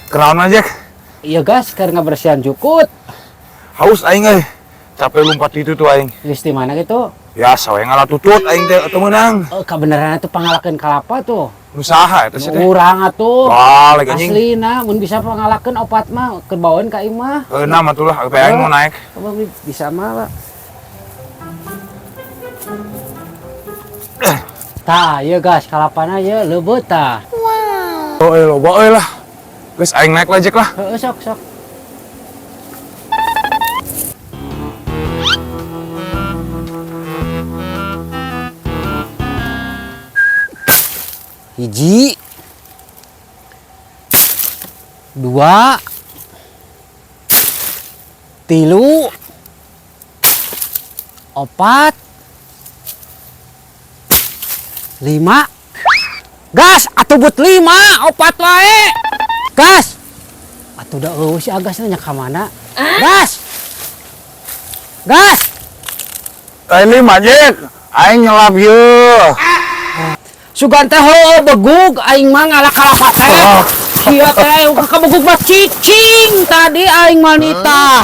Kenaon aja? Iya gas, karena bersihan jukut. Haus aing euy. Capek lompat itu tuh aing. Geus di mana gitu? Ya, sawe ngalah tutut aing teh atuh meunang. Eh, kebenaran itu pangalakeun kalapa tuh. Nu saha eta sih teh? Urang atuh. Balik anjing. Aslina mun bisa pangalakeun opat mah keur bawaeun ka imah. Heuh mah atuh lah, aing mau naik. Abang bisa mah lah. Tah, ieu gas kalapana ieu leubeut tah. Oh, loba euy lah. Geus aing naik lah Jack lah. Heeh, sok sok. Hiji, dua, tilu, opat, lima. Gas, atuh but lima, opat wae. Gas, atuh da eueuh si Agas nanya ka mana? Gas, gas. Aing lima Jack, aing nyelap yeuh. Sugan teh heueuh begug aing mah ngalah kalapa teh. Sia teh kabegug mah cicing tadi aing mah nitah.